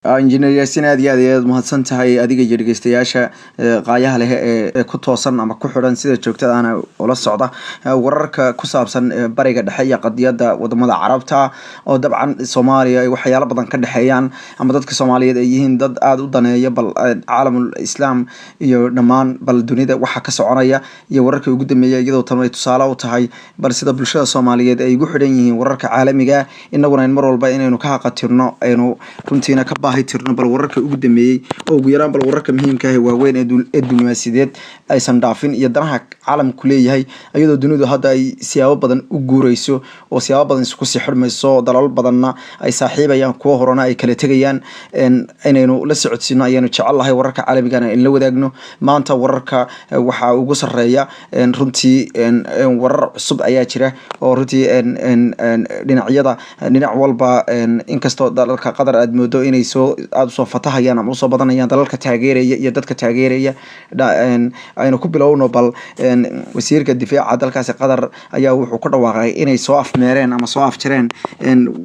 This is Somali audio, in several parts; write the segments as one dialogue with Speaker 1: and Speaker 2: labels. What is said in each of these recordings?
Speaker 1: Injineer Yaasiin, aad iyo aad ayaad mahadsan tahay adiga iyo dhegeystayaasha qaayaha leh ee ku toosan ama ku xidhan sida joogtadaana ula socda wararka ku saabsan Bariga Dhexe iyo qadiyadda wadamada Carabta, oo dabcan Soomaaliya ay waxyaalo badan ka dhexeeyaan, ama dadka Soomaaliyeed ay yihiin dad aada u daneeya bal caalamul Islaam iyo dhammaan bal dunida waxa ka soconaya iyo wararkii ugu dambeeyay, iyadoo tan ay tusaale u tahay bal sida bulshada Soomaaliyeed ay ugu xidhan yihiin wararka caalamiga. Inaguna in mar walba inaynu ka haqatirno, aynu runtiina ka baahi tirno bal wararka ugu dambeeyey, oo ugu yaraan bal wararka muhiimka ah ee waaweyn ee diblomaasiyadeed aysan dhaafin iyo danaha caalamku leeyahay, iyadoo dunidu hadda ay siyaabo badan u guureyso oo siyaabo badan isku sii xidhmayso, dalal badanna ay saaxiibayaan, kuwo horena ay kala tegayaan. Inaynu la socodsiino ayaanu jecel lahay, wararka caalamigana in la wadaagno. Maanta wararka waxaa ugu sareeya runtii warar cusub ayaa jira oo runtii dhinacyada dhinac walba, inkastoo dalalka Qatar aad moodo inay soo aada usoo fatahayaan ama usoo badanayaan dalalka taageeraya iyo dadka taageeraya. Aynu ku bilowno bal wasiirka difaaca dalkaasi Qatar ayaa wuxuu ku dhawaaqay inay soo afmeereen ama soo afjareen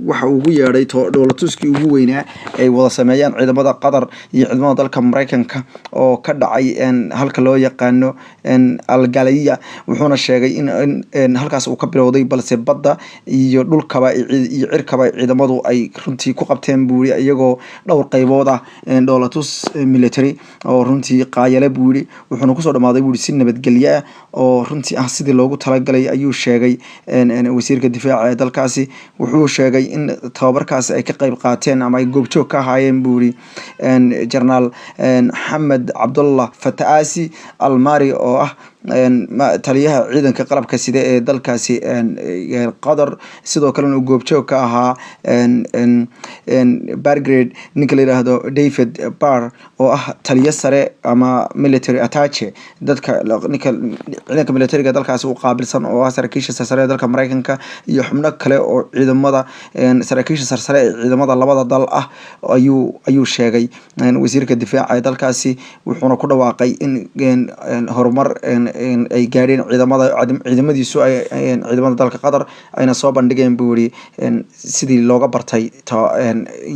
Speaker 1: waxa ugu yeedhay dhoolatuskii ugu weynaa ay wada sameeyaan ciidamada Qatar iyo ciidamada dalka Mareykanka oo ka dhacay halka loo yaqaano Algaliya. Wuxuuna sheegay in halkaas uu ka bilowday, balse badda iyo dhulkaba iyo cirkaba ciidamadu ay runtii ku qabteen, buu yiri, iyagoo dhowr qaybood ah dhoolatus military oo runtii qaayale, buu yiri. Wuxuuna kusoo dhamaaday, buu yiri, si nabadgelyo ah oo runtii ah sidii loogu talagalay, ayuu sheegay wasiirka difaaca ee dalkaasi. Wuxuu sheegay in tababarkaasi ay ka qayb qaateen ama ay goobjoog ka ahaayeen, buu yiri, Jenaraal Xamed Cabdullah Fataasi Almari oo ah taliyaha ciidanka qalabka sida ee dalkaasi Qatar, sidoo kalena uu goobjoog ka ahaa Brigadier ninka la yiraahdo David Barr oo ah taliyo sare ama military attache, dadka ninka ciidanka militariga dalkaasi u qaabilsan oo ah saraakiisha sarsare ee dalka Mareykanka, iyo xubno kale oo ciidamada saraakiisha sarsare ee ciidamada labada dal ah, ayuu sheegay wasiirka difaaca ee dalkaasi. Wuxuuna ku dhawaaqay in horumar ay gaadheen ciidamada ciidamadiisu, ciidamada dalka Qatar ayna soo bandhigeen, buu yiri, sidii looga bartay,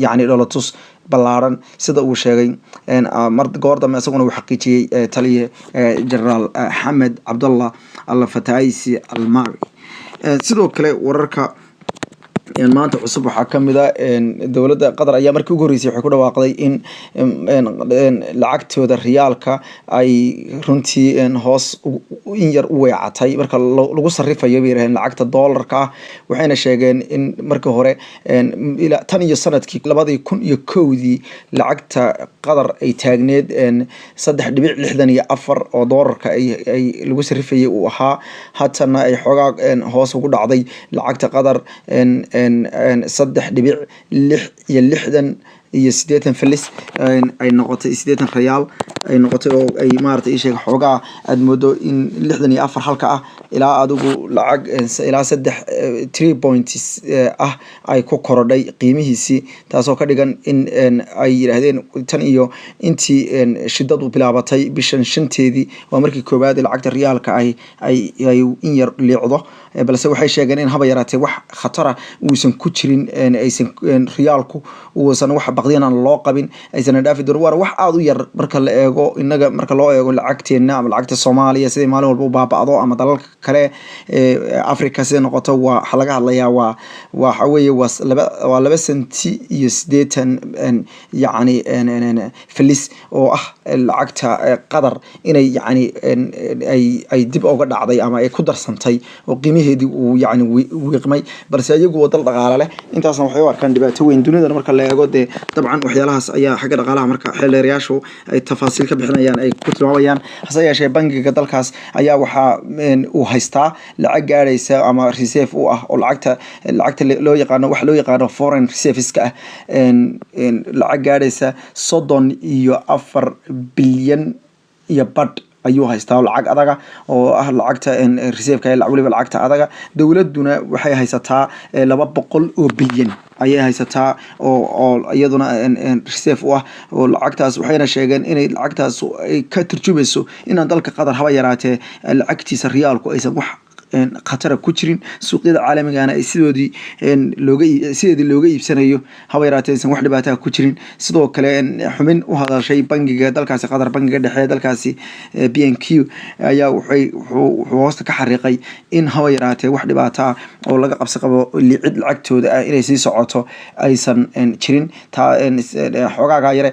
Speaker 1: yacni dholatus ballaaran, sida uu sheegay. Mar goor dambe isaguna uu xaqiijiyey taliye Jenaraal Xamed Cabdullah Al Fataisi Almari. Sidoo kale wararka maanta cusub waxaa kamid a dowladda Qatar ayaa markii ugu horreysay waxay ku dhawaaqday in lacagtooda riyaalka ay runtii hoos in yar u weecatay marka lagu sarifayo, bay yiraahdeen, lacagta doolarka ah. Waxayna sheegeen in markii hore tan iyo sanadkii 2001dii lacagta Qatar ay taagneed 3.64 oo doolarka ay lagu sarifayay uu ahaa, haatana ay xoogaa hoos ugu dhacday lacagta Qatar 3.66 iyo 80 filis ay noqotay, 80 riyaal ay noqotay, oo ay maaragtay isheeg xoogaa aad moodo in 64 halka ah ilaa adigu lacag ilaa saddex three points ah ay ku korodhay qiimihiisii, taasoo ka dhigan in ay yidhaahdeen tan iyo intii shidadu bilaabatay bishan 5teedii waa markii koowaad lacagta riyaalka ay in yar liicdo. Balse waxay sheegeen in haba yaraatee wax khatara uusan ku jirin, aysan riyaalku uusan wax baqdinaan loo qabin, aysan dhaafi doonin, waana wax aada u yar marka la eego inaga, marka loo eego lacagteena ama lacagta Soomaaliya siday maalin walba u baaba'do ama dalalka kale ee Africa siday noqoto. Waa waxa laga hadlayaa waa waxa weeye waa 2 senti iyo 80 yacni filis oo ah lacagta Qatar inay yacni ay dib uga dhacday ama ay ku darsantay oo qiimaheedii uu yacni wiiqmay. Balse iyagu waa dal dhaqaale leh, intaasna waxay u arkaan dhibaato weyn dunidana marka la eego. Dee dabcan waxyaalahaas ayaa xagga dhaqaalaha marka xeeldheerayaashu ay tafaasiil ka bixinayaan ay ku tilmaamayaan. Hase yeeshee bangiga dalkaas ayaa waxaa uu haystaa lacag gaadhaysa ama reserve u ah oo lacagta loo yaqaano, waxa loo yaqaano foreign reserveska ah, lacag gaadhaysa 34 bilyan iyo badh ayuu haystaa, lacag adaga oo ah lacagta reserveka, weliba lacagta adaga. Dowladuna waxay haysataa 200 oo bilyan ayay haysataa oo iyaduna reserve u ah oo lacagtaas. Waxayna sheegeen inay lacagtaas ay ka turjumayso inaan dalka Qatar haba yaraatee lacagtiisa riyaalku aysan wax khatara ku jirin, suuqyada caalamigana ay sidoodii looga sideedii looga iibsanayo, haba yaraatee aysan wax dhibaataa ku jirin. Sidoo kale xubin u hadashay bangiga dalkaasi Qatar, bangiga dhexe dalkaasi BNQ, ayaa waxay wuxuu hoosta ka xariiqay in haba yaraatee wax dhibaataa oo laga qabsi qabo cid lacagtooda ah inay sii socoto aysan jirin. Taa xoogaagaa yare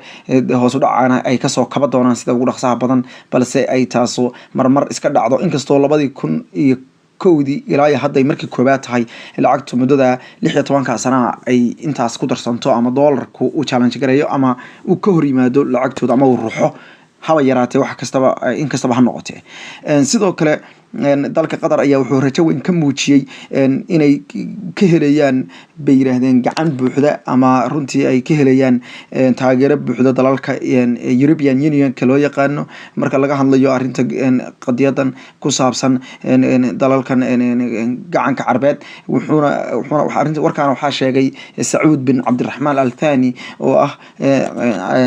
Speaker 1: hoos u dhacaana ay kasoo kaba doonaan sida ugu dhaqsaha badan, balse ay taasu marmar iska dhacdo, inkastoo 2001dii ilaa iyo hadday markii koobaad tahay lacagtu muddada 16-ka sanaha ay intaas ku darsanto ama doolarku uu challenge gareeyo ama uu ka hor yimaado lacagtooda ama uu ruxo, haba yaraatee wax kastaba in kastaba ha noqotee. Sidoo kale dalka Qatar ayaa wuxuu rajo weyn ka muujiyey inay ka helayaan, bay yiraahdeen, gacan buuxda ama runtii ay ka helayaan taageero buuxda dalalka European Unionka loo yaqaano, marka laga hadlayo arrinta qadiyadan ku saabsan dalalkan Gacanka Carbeed. Wuxuuna arrinta warkaana waxaa sheegay Sacuud bin Cabdiraxmaan Al Thani, oo ah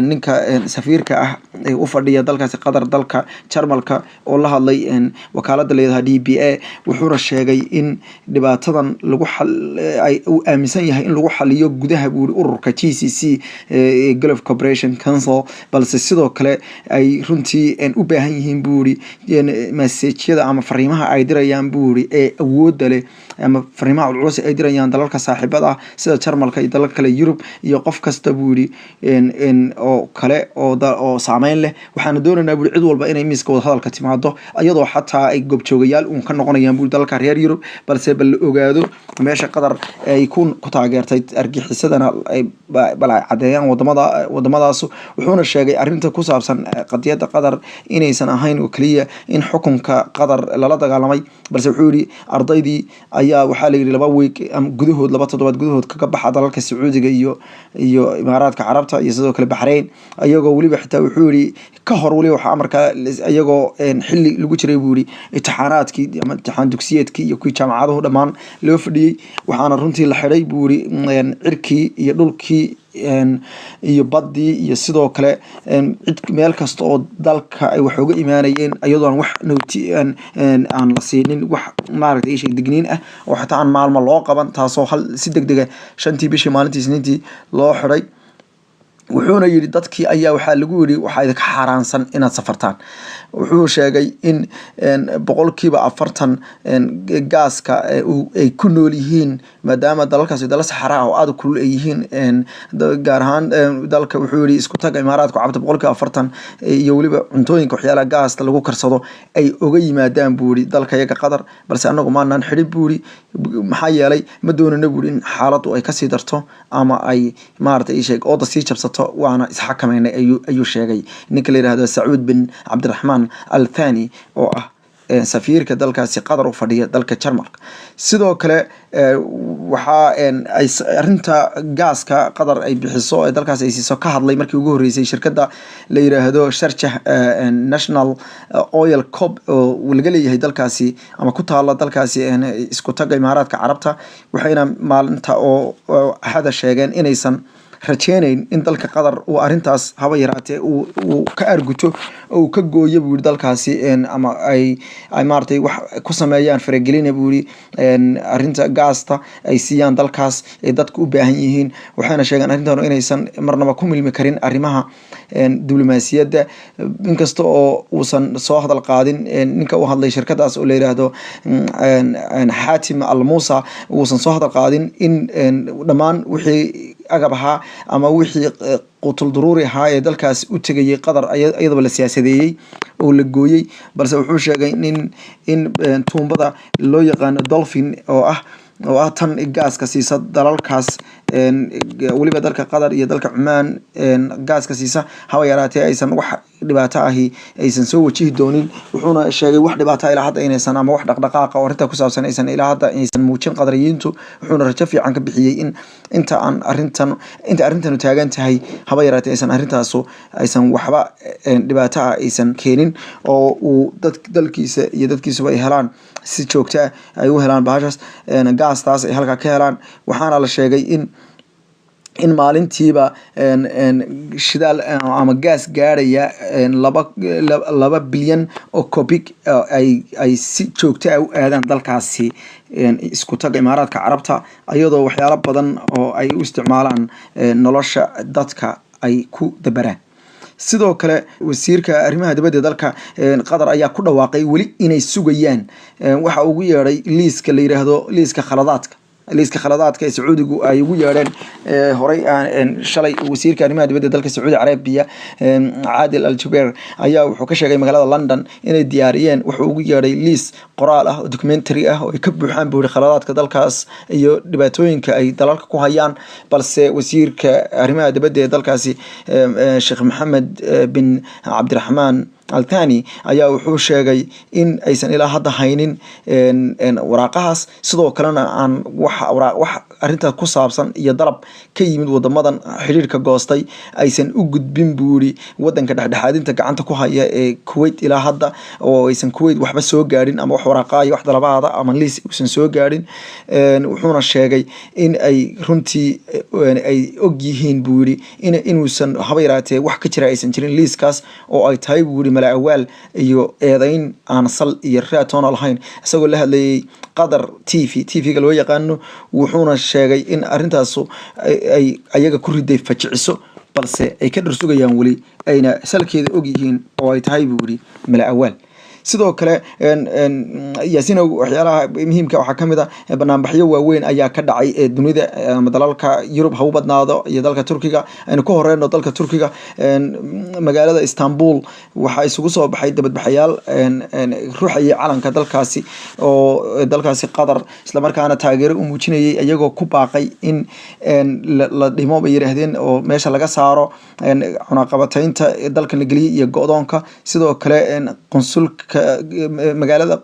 Speaker 1: ninka safiirka ah ee u fadhiya dalkaasi Qatar dalka Jarmalka, oo la hadlay wakaalada leedahay DPA. Wuxuuna sheegay in dhibaatadan lagu ay uu aaminsan yahay in lagu xaliyo gudaha, buuri, ururka GCC, Gulf Cooperation Council, balse sidoo kale ay runtii u baahan yihiin, buuri, message-yada ama fariimaha ay dirayaan, buuri, ee awoodda leh ama fariimaha culculus ay dirayaan dalalka saaxiibada ah sida Jarmalka iyo dalalka kale Yurub iyo qof kasta, buuri, oo kale oo saameyn leh. Waxaana doonaynaa, buuri, cid walba inay miiska wadahadalka timaado, iyadoo xataa ay goobjoogayaal uun ka noqonayaan, buuri, dalalka reer Yurub, balse bal la ogaado meesha Qatar ay ku taageertay argixisadana ay bal ay caddeeyaan wadamadaas. Wuxuuna sheegay arrinta ku saabsan qadiyadda Qatar inaysan ahayn oo keliya in xukunka Qatar lala dagaalamay, balse wuxuu yihi ardaydii ayaa waxaa la yidhi 2 week gudahood, 2 toddobaad gudahood kaga baxa dalalka Sacuudiga iyo Imaaraadka Carabta iyo sidoo kale Baxrayn, iyagoo weliba xitaa wuxuu yihi ka hor weliba waxaa amarka iyagoo xilli lagu jiray, buu yihi, imtixaanaadkii ama imtixaan dugsiyeedkii iyo kuwii jaamacaduhu dhammaan loo fadhiyey. Waxaana runtii la xidhay, buu yihi, cirkii iyo dhulkii iyo baddii iyo sidoo kale cid meel kasta oo dalka ay wax uga imaanayeen, iyadoon wax notice aan la siinin, wax maaragtay isheeg digniin ah oo xataa aan maalmo loo qaban, taasoo hal si deg dega 5-tii bishii maalintii Isniintii loo xidhay. Wuxuuna yidhi dadkii ayaa waxaa lagu yidhi waxaa idinka xaaraansan inaad safartaan. Wuxuu sheegay in 40% gaaska ay ku nool yihiin, maadaama dalalkaasi dalal saxara ah oo aada u kulul ay yihiin, gaar ahaan dalka, wuxuu yidhi, Isku Taga Imaaraadka Carabta 40% iyo weliba cuntooyinka waxyaalaha gaasta lagu karsado ay oga yimaadaan, buu yidhi, dalka iyaga Qatar, balse anagu maanaan xidhin, buu yidhi, maxaa yeelay ma doonana, buu yidhi, in xaaladdu ay kasii darto ama ay maaragtay isheeg ooda sii jabsato, waana isxakameynay, ayuu sheegay ninka la yidhahdo Sacuud bin Cabdiraxmaan Al Thani, oo ah safiirka dalkaasi Qatar u fadhiya dalka Jarmalka. Sidoo kale waxaa ay arrinta gaaska Qatar ay bixiso ee dalkaas ay siiso ka hadlay markii ugu horreysay shirkadda la yiraahdo Sharjah National Oil Corp, oo laga leeyahay dalkaasi ama ku taala dalkaasi Isku Taga Imaaraadka Carabta, waxayna maalinta oo Axada sheegeen inaysan rajeynayn in dalka Qatar uu arrintaas haba yaraatee uu ka arguto oo uu ka gooyo, buu yidhi, dalkaasi ama ay maaragtay wax ku sameeyaan faragelina, buu yidhi, arrinta gaasta ay siiyaan dalkaas ay dadku u baahan yihiin. Waxayna sheegeen arrintan inaysan marnaba ku milmi karin arrimaha diblomaasiyadda, inkasta oo uusan soo hadal qaadin ninka u hadlay shirkadaas oo la yiraahdo Xaatim Al Muusa, uusan soo hadal qaadin in dhammaan wixii agab ahaa ama wixii qutul duruuri ahaa ee dalkaas u tegayay Qatar iyadaba la siyaasadeeyey oo la gooyey, balse wuxuu sheegay in tuumbada loo yaqaano Dolphin, oo ah tan gaaska siisa dalalkaas, weliba dalka Qatar iyo dalka Cumaan gaaska siisa, haba yaraatee aysan wax dhibaato ahi aysan soo wajihi doonin. Wuxuuna sheegay wax dhibaato ilaa hadda inaysan ama wax dhaqdhaqaaqa oo arrinta ku saabsan aysan ilaa hadda aysan muujin Qadariyiintu. Wuxuuna rajo fiican ka bixiyey in inta aan arrintan inta arrintanu taagan tahay haba yaraatee aysan arrintaasu aysan waxba dhibaato ah aysan keenin, oo uu dad dalkiisa iyo dadkiisuba ay helaan si joogto ah ay u helaan bahashaas gaastaas ay halkaa ka helaan. Waxaana la sheegay in In maalintiiba shidaal ama gaas gaarhaya 2 bilyan oo cubic ay si joogto ah u aadaan dalkaasi Isku Taga Imaaraadka Carabta, iyadoo waxyaalo badan oo ay u isticmaalaan nolosha dadka ay ku dabaraan. Sidoo kale, wasiirka arrimaha dibadda dalka Qatar ayaa ku dhawaaqay weli inay sugayaan waxa ugu yeedhay liiska la yiraahdo liiska khaladaadka ee Sacuudigu ay ugu yeedheen horey. Shalay, wasiirka arrimaha dibadda dalka Sacuudi Carabiya, Caadil Al Jubeir, ayaa wuxuu ka sheegay magaalada London inay diyaariyeen wuxuu ugu yeedhay liis qoraal ah oo documentary ah oo ay ka buuxaan, buu yiri, khaladaadka dalkaas iyo dhibaatooyinka ay dalalka ku hayaan. Balse wasiirka arrimaha dibadda ee dalkaasi, Sheekh Maxamed bin Cabdiraxmaan Al Thani, ayaa wuxuu sheegay in aysan ilaa hadda haynin waraaqahaas, sidoo kalena aan wax arrintaas ku saabsan iyo dalab ka yimid wadamadan xiriirka goostay aysan u gudbin, buu yiri, wadanka dhexdhexaadinta gacanta ku haya ee Kuwait ilaa hadda, oo aysan Kuwait waxba soo gaadhin ama wax waraaqa iyo wax dalabaada ama liis uusan soo gaadhin. Wuxuuna sheegay in ay runtii ay og yihiin, buu yiri, in inuusan haba yaraatee wax ka jira aysan jirin liiskaas, oo ay tahay, buu yiri, mala awaal iyo eedeyn aan sal iyo raatoona lahayn, isagoo la hadlayay Qatar TV, TV-ga loo yaqaano. Wuxuuna sheegay in arrintaasu ay ayaga ku riday fajiciso, balse ay ka dhursugayaan weli, ayna salkeeda og yihiin oo ay tahay, buu yiri, mala awaal. Sidoo kale, Yaasinow, waxyaalaha muhiimka waxaa kamid ah banaanbaxyo waaweyn ayaa ka dhacay ee dunida ama dalalka Yurub ha u badnaado iyo dalka Turkiga. Aynu ku horeyno dalka Turkiga. Magaalada Istanbul waxaa isugu soo baxay dabadbaxayaal ruxayay calanka dalkaasi oo dalkaasi Qatar, islamarkaana taageero u muujinayay, iyagoo ku baaqay in la dhimo, bay yiraahdeen, oo meesha laga saaro cunaqabataynta dalkan la geliyay iyo go-doonka. Sidoo kale, qunsulka magaalada,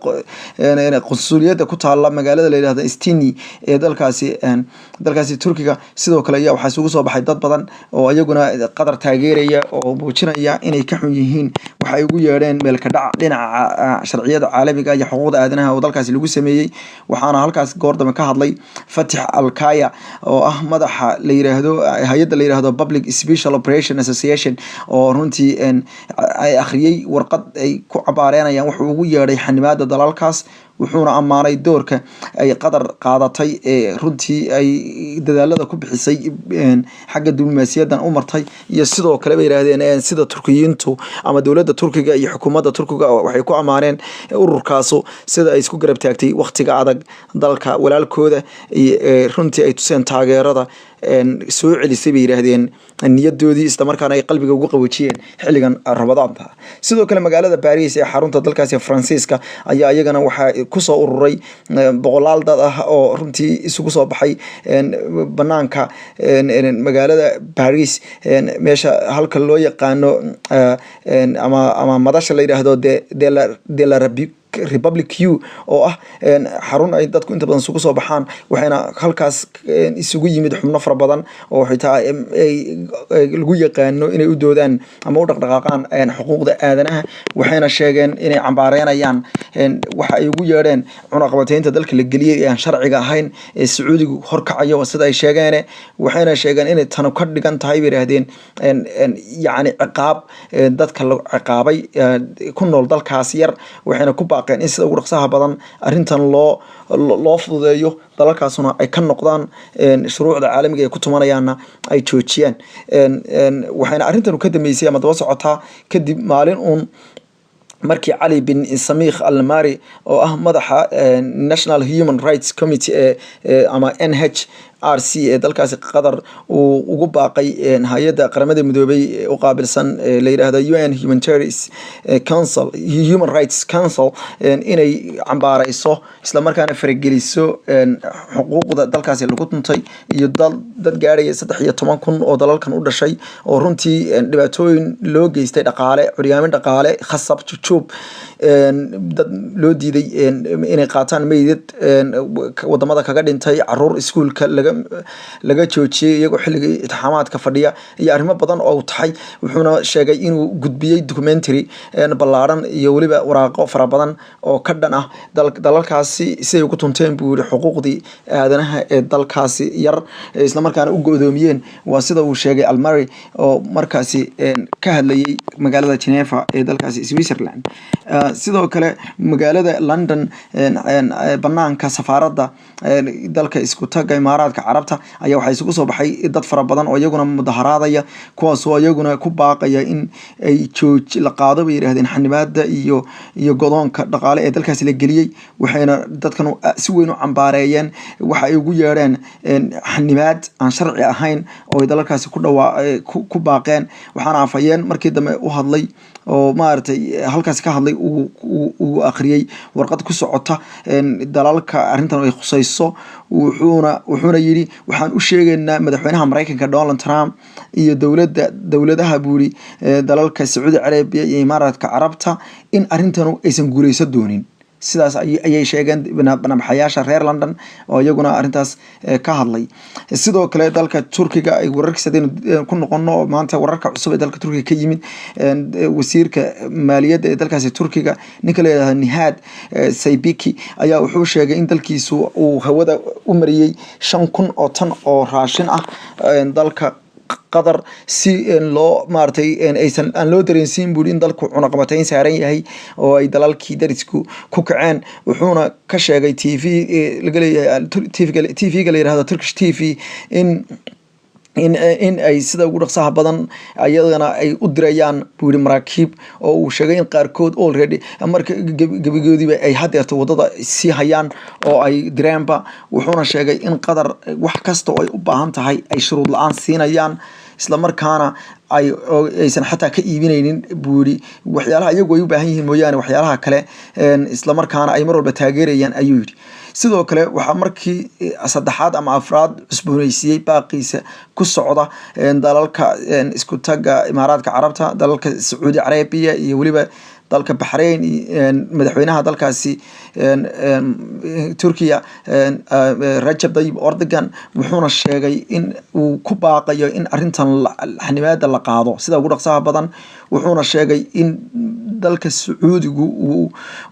Speaker 1: qunsuliyadda ku taala magaalada la yirahdo Istini ee dalkaasi Turkiga, sidoo kale ayaa waxaa isugu soo baxay dad badan oo iyaguna Qatar taageeraya oo muujinaya inay ka xun yihiin waxa ay ugu yeedheen meel ka dhac dhinaca sharciyada caalamiga iyo xuquuqda aadanaha oo dalkaasi lagu sameeyey. Waxaana halkaas goor dambe ka hadlay Fatix Alkaya, oo ah madaxa la yiraahdo hay-adda la yiraahdo Public Special Operation Association, oo runtii ay akhriyey warqad ay ku cabaareynayaan wuxuu ugu yeedhay xanibaada dalalkaas. Wuxuuna ammaanay doorka ay Qatar qaadatay ee runtii ay dadaalada ku bixisay, xagga diblomaasiyaddan u martay, iyo sidoo kale, bay yiraahdeen, sida Turkiyiintu ama dowladda Turkiga iyo xukuumadda Turkiga. Waxay ku ammaaneen ururkaasu sida ay isku garab taagtay waqtiga adag dalka walaalkooda, runtii ay tuseen taageerada soo celisay, bay yiraahdeen, niyadoodii, islamarkaana ay qalbiga ugu qaboojiyeen xilligan Ramadaanta. Sidoo kale, magaalada Paris ee xarunta dalkaasi Faransiiska ayaa iyagana waxaa kusoo ururay boqolaal dad ah oo runtii isugu soo baxay banaanka magaalada Paris, meesha halka loo yaqaano ama madasha la yidhaahdo de la Republic Q, oo ah xarun ay dadku inta badan isugu soo baxaan. Waxayna halkaas isugu yimid xubno fara badan oo xitaa ay lagu yaqaano inay u doodaan ama u dhaqdhaqaaqaan xuquuqda aadanaha. Waxayna sheegeen inay cambaareynayaan waxa ay ugu yeedheen cunaqabateynta dalka la geliyey ee aan sharciga ahayn ee Sacuudigu horkacayo, sida ay sheegeen. Waxayna sheegeen inay tanu ka dhigan tahay, bay yidhaahdeen, yacni ciqaab dadka la ciqaabay ku nool dalkaas yar. Waxayna ku baaqeen in sida ugu dhaqsaha badan arrintan loo fududeeyo, dalalkaasuna ay ka noqdaan shuruucda caalamiga ay ku tumanayaanna ay joojiyaan. Waxayna arrintan ka dambeysay ama daba socotaa kadib maalin uun markii Cali bin Samiikh Almari, oo ah madaxa National Human Rights Committee ee ama NHRC ee dalkaasi Qatar, uu ugu baaqay hay-adda Qaramada Midoobay u qaabilsan la yidhaahdo UN Humanitarian Council, Human Rights Council, inay cambaareyso islamarkaana farageliso xuquuqda dalkaasi lagu tuntay iyo dad gaarhaya 13,000 oo dalalkan u dhashay, oo runtii dhibaatooyin loo geystay, dhaqaale, curyaamin dhaqaale, khasab, jujuub, dad loo diiday inay qaataan meydad wadamada kaga dhintay, caruur iskuulka laga laga joojiyey iyagoo xilligii itixaamaadka fadhiya iyo arrimo badan oo uu taxay. Wuxuuna sheegay inuu gudbiyey documentary ballaaran iyo weliba waraaqo fara badan oo ka dhan ah dalalkaasi, siday ugu tunteen, buu yiri, xuquuqdii aadanaha ee dalkaasi yar, islamarkaana u go'doomiyeen. Waa sida uu sheegay Almari oo markaasi ka hadlayay magaalada Geneva ee dalkaasi Switzerland. Sidoo kale magaalada London, banaanka safaaradda dalka Isku Taga Imaaraadka Carabta, ayaa waxaa isugu soo baxay dad fara badan oo iyaguna mudaharaadaya, kuwaas oo iyaguna ku baaqaya in ay jooj la qaado, bay yidhahdeen, xanibaada iyo godoonka dhaqaale ee dalkaasi la geliyey. Waxayna dadkan si weyn u cambaareeyeen waxa ay ugu yeedheen xanibaad aan sharci ahayn oo ay dalalkaasi ku dhawaa ku baaqeen. Waxaana afhayeen markii dambe u hadlay oo maaragtay halkaasi ka hadlay uu akhriyey warqad ku socota dalalka arrintan ay khusayso. Wuxuuna yidhi: "Waxaan u sheegaynaa madaxweynaha Mareykanka Donald Trump iyo dowladaha," buu yidhi, "dalalka Sacuudi Carabiya iyo Imaaraadka Carabta in arrintanu aysan guuleysan doonin." Sidaas ayay sheegeen banaanbaxayaasha reer London oo iyaguna arrintaas ka hadlay. Sidoo kale dalka Turkiga ay wararkiisa hadaynu ku noqono, maanta wararka cusub ee dalka Turkiga ka yimid, wasiirka maaliyadda ee dalkaasi Turkiga, ninka la yidhahdo Nihat Zeybekci, ayaa wuxuu sheegay in dalkiisu uu hawada u mariyey 5000 oo tan oo raashin ah dalka Qatar, si loo maaragtay aysan aan loo dareensiin, buri, in dalku cunaqabatayn saaran yahay oo ay dalalkii darisku ku kaceen. Wuxuuna ka sheegay TV laga leeyahay, TV-ga la yirahdo Turkish TV, in ay sida ugu dhaqsaha badan ayadana ay u dirayaan, buu yidhi, maraakiib, oo uu sheegay in qaarkood already marka gebigoodiiba ay hadeerto wadada sii hayaan oo ay direenba. Wuxuuna sheegay in Qatar wax kasta oo ay u baahan tahay ay shuruud la-aan siinayaan, islamarkaana ay aysan xataa ka iibineynin, buu yidhi, waxyaalaha iyagu ay u baahan yihiin mooyaane waxyaalaha kale, islamarkaana ay mar walba taageerayaan, ayuu yidhi. Sidoo kale waxaa markii saddexaad ama afraad cusbooneysiiyey baaqiisa ku socda dalalka Isku Taga Imaaraadka Carabta, dalalka Sacuudi Carabiya iyo weliba dalka Baxrain, madaxweynaha dalkaasi Turkiya Rajab Tayyip Erdogan. Wuxuuna sheegay in uu ku baaqayo in arrintan xanibaada la qaado sida ugu dhaqsaha badan. Wuxuuna sheegay in dalka Sacuudigu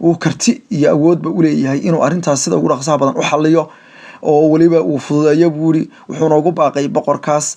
Speaker 1: uu karti iyo awoodba uleeyahay inuu arrintaas sida ugu dhaqsaha badan u xaliyo oo weliba uu fududeeyo, buu yidhi. Wuxuuna ugu baaqay boqorkaas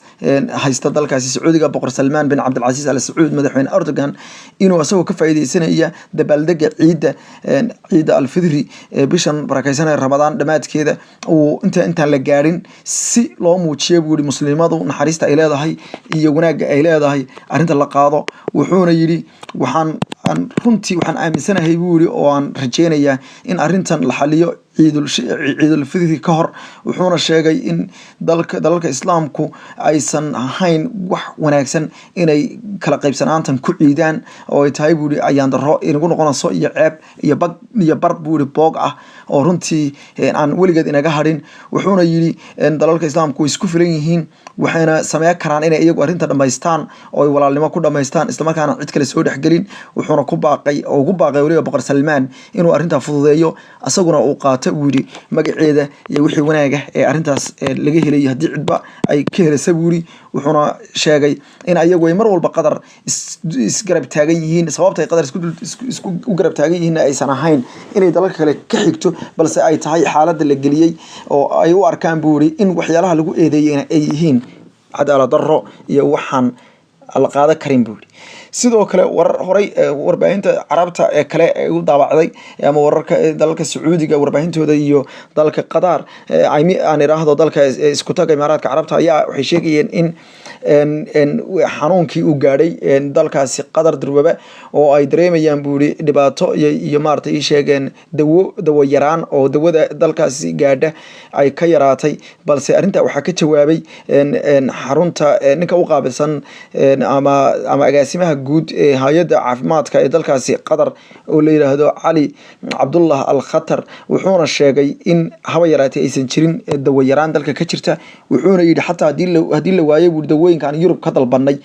Speaker 1: haysta dalkaasi Sacuudiga, Boqor Salmaan bin Cabdilcasiis Al Sacuud, madaxweyne Erdogan inuu isagoo ka faa'iideysanaya dabaaldega ciidda Alfidri ee bishan barakeysanaya Ramadaan dhammaadkeeda uu intaan la gaadhin, si loo muujiyo, buu yidhi, muslimadu naxariista ay leedahay iyo wanaagga ay leedahay, arrinta la qaado. Wuxuuna yidhi: "Waxaan aan runtii waxaan aaminsanahay," buu yidhi, "oo aan rajeynayaa in arrintan la xaliyo Ciidulfidri ka hor." Wuxuuna sheegay in dalalka Islaamku aysan ahayn wax wanaagsan inay kala qaybsanaantan ku ciidaan, oo ay tahay, buu yidhi, ayaan darro inagu noqonayso iyo ceeb iyo bag iyo bar, buu yidhi, boog ah oo runtii aan weligeed inaga hadhin. Wuxuuna yidhi dalalka Islaamku way isku filan yihiin, waxayna sameyn karaan inay iyagu arrinta dhamaystaan oo ay walaalnimo ku dhamaystaan, islamarkaana cid kale soo dhexgelin. Wuxuuna ku baaqay oo ugu baaqay weliba Boqor Salmaan inuu arrintaa fududeeyo, asaguna uu qaato, buu yidhi, magaceeda iyo wixii wanaaga ee arrintaas laga helayo haddii cidba ay ka helaysa, buu yidhi. Wuxuuna sheegay in ayagu ay mar walba Qatar isgarab taagan yihiin, sababta ay Qatar isku u garab taagan yihiin aysan ahayn inay dalalka kale ka xigto, balse ay tahay xaaladda la geliyey oo ay u arkaan, buu yidhi, in waxyaalaha lagu eedeeyeyna ay yihiin cadaalad darro iyo waxaan la qaadan karin, buu yidhi. Sidoo kale warar horay warbaahinta Carabta ee kale ee u daabacday ama wararka dalalka Sacuudiga warbaahintooda iyo dalka Qatar, aan iraahdo dalka Isku Taga Imaaraadka Carabta, ayaa waxay sheegayeen in xanuunkii uu gaadhay dalkaasi Qatar durbaba, oo ay dareemayaan, buu yidhi, dhibaato iyo maaragtay ii sheegeen dawo yaraan oo dawada dalkaasi gaadha ay ka yaraatay. Balse arrinta waxaa ka jawaabay xarunta ninka u qaabilsan ama agaasimaha guud ee hay-adda caafimaadka ee dalkaasi Qatar oo la yiraahdo Cali Cabdullah Al Khatar. Wuxuuna sheegay in haba yaraatee aysan jirin dawo yaraan dalka ka jirta. Wuxuuna yidhi xataa haddii la waayo, buu, dawooyinka aan Yurub ka dalbanay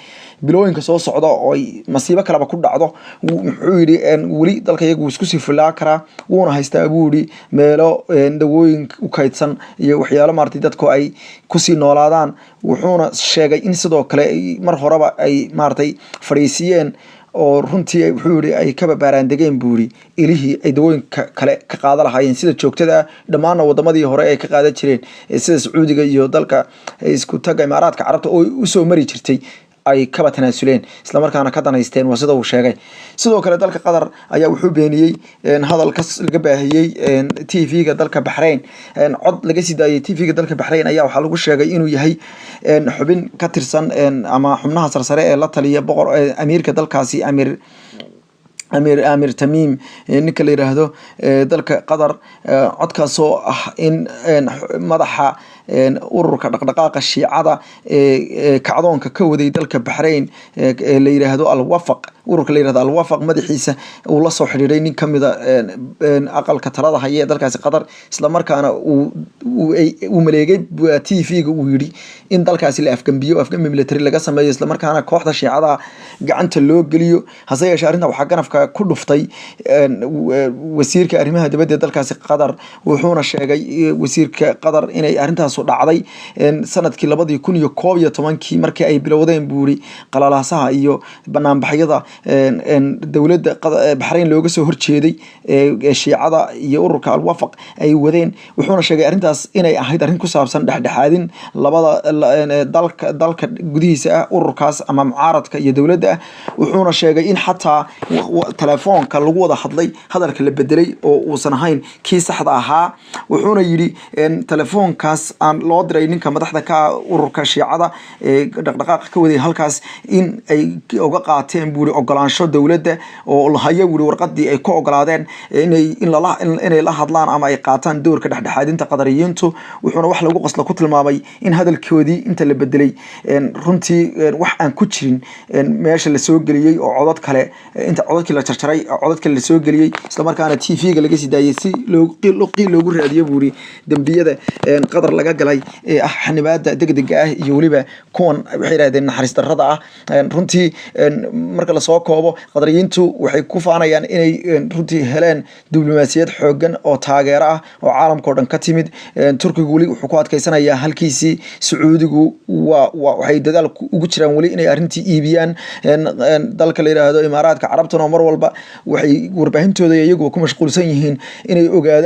Speaker 1: Bilooyinka soo socda oo ay masiibo kaleba ku dhacdo, muxuu yidhi, weli dalka iyagu wuu isku sii filaa karaa, wuuna haystaa, buu yidhi, meelo dawooyin u kaydsan iyo waxyaalo maaragtay dadku ay kusii noolaadaan. Wuxuuna sheegay in sidoo kale mar horeba ay maaragtay fadhiisiyeen oo runtii wuxuu yidhi ay kaba baaraandegeen, buu yidhi, ilihii ay dawooyinka kale ka qaada lahaayeen sida joogtada ah, dhammaanna wadamadii hore ay ka qaadan jireen, sida Sacuudiga iyo dalka isku taga Imaaraadka Carabta oo usoo mari jirtay, ay kaba tanaasuleen islamarkaana ka danaysteen, waa sida uu sheegay. Sidoo kale dalka Qatar ayaa wuxuu beeniyey hadal ka laga baahiyey TV-ga dalka Baxrain. Cod laga sii daayey TV-ga dalka Baxrain ayaa waxaa lagu sheegay inuu yahay xubin ka tirsan ama xubnaha sarsare ee la taliya boqor amiirka dalkaasi, Amiir Tamiim, ninka la yiraahdo dalka Qatar. Codkaasoo ah in madaxa ururka dhaqdhaqaaqa Shiicada ee kacdoonka ka waday dalka Baxrain ee la yiraahdo Alwafaq, ururka la yirahdo Alwafaq, madaxiisa uu la soo xidhiiray nin kamida aqalka talada haya ee dalkaasi Qatar, islamarkaana uu maleegay TV-ga, uu yidhi in dalkaasi la afgambiyo, afgambi military laga sameeyo, islamarkaana kooxda Shiicada gacanta loo geliyo. Hase yeeshee arrintan waxaa ganafka ku dhuftay wasiirka arrimaha dibadda ee dalkaasi Qatar. Wuxuuna sheegay wasiirka Qatar inay arrintaasu dhacday sanadkii 2011-kii, markii ay bilowdeen, buu yidhi, qalalaasaha iyo banaanbaxyada dowladda Baxrain looga soo horjeeday ee Shiicada iyo ururka Alwafaq ay wadeen. Wuxuuna sheegay arrintaas inay ahayd arrin ku saabsan dhexdhexaadin labada dalka gudihiisa ah, ururkaas ama mucaaradka iyo dowladda ah. Wuxuuna sheegay in xataa telefoonka lagu wada hadlay hadalka la bedelay oo uusan ahayn kii saxda ahaa. Wuxuuna yidhi telefoonkaas aan loo diray ninka madaxda ka ah ururka Shiicada ee dhaqdhaqaaqa ka waday halkaas in ay uga qaateen, buu yidhi, ogolaansho dowladda oo lahayo, buu yidhi, warqadii ay ku ogolaadeen inay in lala inay la hadlaan ama ay qaataan doorka dhexdhexaadinta Qadariyiintu. Wuxuuna wax lagu qoslo ku tilmaamay in hadalkoodii inta la bedelay, runtii wax aan ku jirin meesha la soo geliyey oo codad kale inta codadkii la jarjaray codad kale la soo geliyey, islamarkaana TV-ga laga sii daayey si qiil loogu raadiyo, buu yidhi, dembiyada Qatar laga galay ee ah xanibaada degdega ah iyo weliba kuwan waxay yidhahdeen naxariis darrada ah. Runtii marka lasoo koobo, Qadariyiintu waxay ku faanayaan inay runtii heleen diblomaasiyad xoogan oo taageero ah oo caalamka oo dhan ka timid. Turkigu weli wuxuu ku adkeysanayaa halkiisii. Sacuudigu waa waxay dadaal ugu jiraan weli inay arrintii iibiyaan. Dalka la yiraahdo Imaaraadka Carabtuna mar walba waxay warbaahintooda iyagu ku mashquulsan yihiin inay ogaadaan.